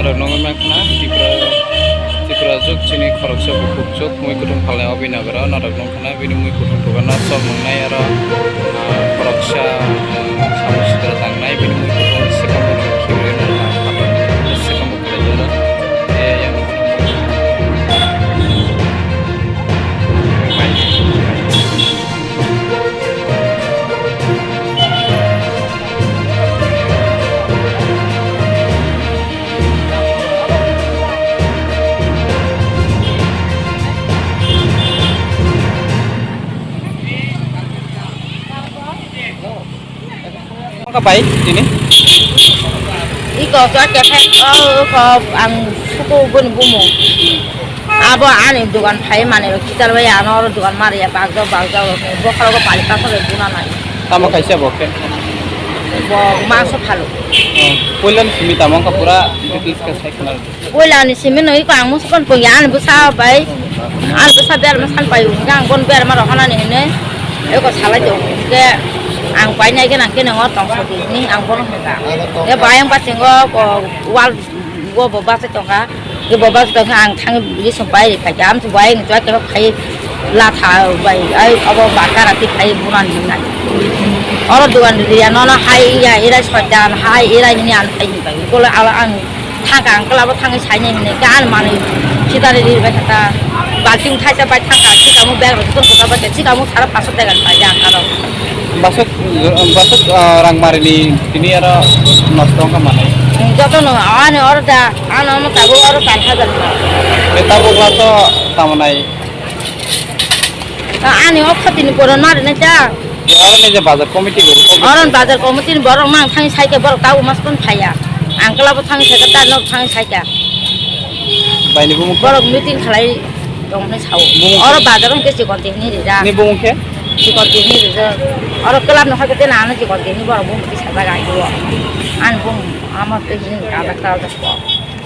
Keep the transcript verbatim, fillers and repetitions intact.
Norok nugwi mankha na Tripura, Tripura juk chini khoroksa bukhuk juk mui kuthum phalnai Abhinagar o norok nungkha na bini mui kuthum dukan no chol nungnai aro, ah, khoroksa, ah, samung sitra tangnai bini mui kuthum swkang bo khibiui nang kha, swkang bo khlai jano. Eh, yang Wngkha bai tini? Iko khe khe, o, o, ko, ang suku boni bumung. Abo ani dogan phai manwi rok kichar bai ano oro dogan mari ya bagja bagja rok ni bokhorogo pali pathor rok buna nai. Tamo kaisa bo khe? Bo mangso phalo. Oh, puila ni simi tamo wngkha pura details khe sai khna. Puila ni simi no iko ang musu kon pungya ani bwsa bai. Ani bwsa berma san pai hwnka ang bon berma rok hanani hwnwi. Iko salai tong hwnke ang pai nai gana khe nang o tong sadi hwnwi ang bono hwnka. Ye bai ang bachingo ko wal Bo bo bachai tongkha, bo bachai tongkha, ang thangwi bwswk bai ri phaikha, amtwi bai ni chwla kebo khai latha bai, ai obo ba karati khai bunan hinai. Oro dogan riya nono hai ya, erai soitan hai, erai hini ang khai hinbai. Bole alo ang thangkha, ang klabo thangwi sainai hinwi, gan manwi sitani ri bai kha ta. Balting thaisa bai thangkha, sika mo bag rok joto kota bai, sika mo sara paso bag bai ang aro. Basok, basok, ah, rang marini tini aro nosto wngkha manai. Joto no, ani oro da, ano omo tabuk oro char hajar. E tabuk laso tamanai. Ani o khotini boron marinai ta. Aro ni je bazar committee guru. Oron bazar committee ni borok mang thangwi saikhe borok tabuk mas kon phaiya. Ang klabo thangwi saikhe ta nok thangwi saikha. Baini bumung. Borok meeting khlai. Tongmani sao. Bumung. Oro bazar hwnkhe chikon tihni rijak. Ni bumung khe? Chikon tihni rijak. Oro club no hwnkhe tei nang ano chikon tihni borok bumung tisa jaga aio. Ani bumung amo tei hini kajak kajak.